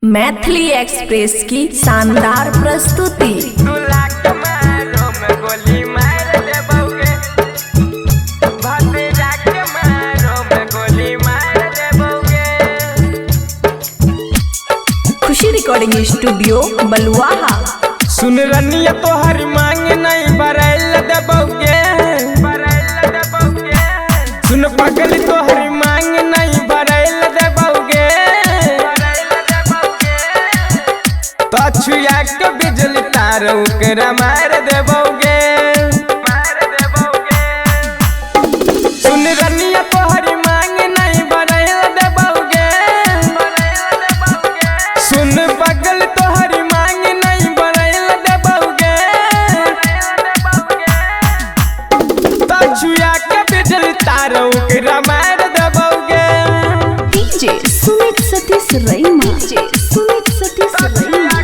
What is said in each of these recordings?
Maithili express की शानदार प्रस्तुति। खुशी रिकॉर्डिंग स्टूडियो बलुआहा। सुन रनिया तोहर मांग नहीं बरैल देबौगे, सुन पगल तोहर मांग नहीं बरैल देबौगे, तछुआ के बिजली तार ओकरा मार देबौगे। सुन रनिया तोहर मांग नहीं बरैल देबौगे, सुन पगल तोहर मांग नहीं बरैल देबौगे, तछुआ के बिजली तार ओकरा मार देबौगे। DJ Sumit Satish रैमा, DJ Sumit Satish रैमा।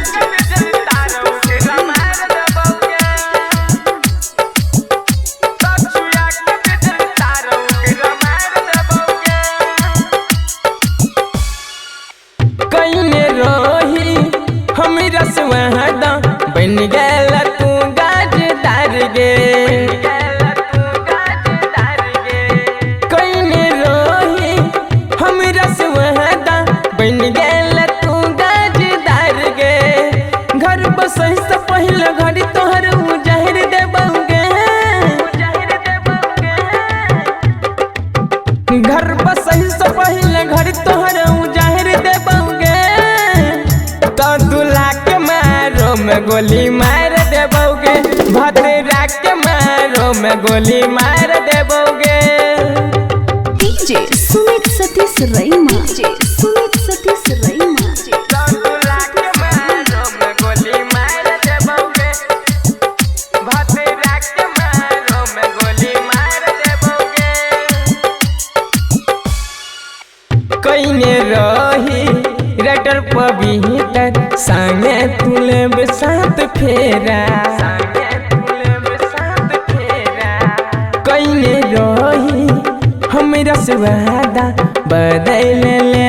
कइने रोही हम रसवादा बन गेल तू गाजदार गे, कइने रोही हम रसवादा बन गेल तू गाजदार गे, घर बसै से पहले घर तोहर उजहर देबौगे, घर बसै से पहले घर तोहर उजहर देबौगे, तो दूल्हा के मारो में गोली मार देबौगे, भद्रा के मारो में गोली मार देबौगे। DJ Sumit Satish रैमा, DJ Sumit Satish रैमा। तो दूल्हा के मारो में गोली मार देबौगे, भद्रा के मारो में गोली मार देबौगे। कइने रही राइटर पवित्र संगे तुले साथ फेरा, कइने रही हमरा से वादा बदल ले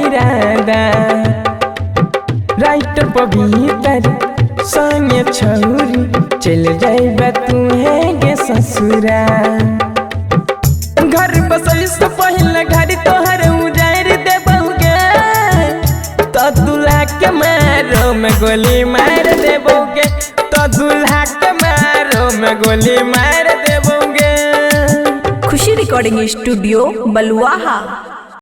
इरादा, राइटर पवित्र संगे छौरी चल जाइबा तू है गे ससुरा, घर बसै से पहले घर तोहर उजाड़ देबौगे, तो दूल्हा के मारो में गोली मार देबौगे, तो दूल्हा के मारो में गोली मार देबौगे। खुशी रिकॉर्डिंग स्टूडियो बलुआहा।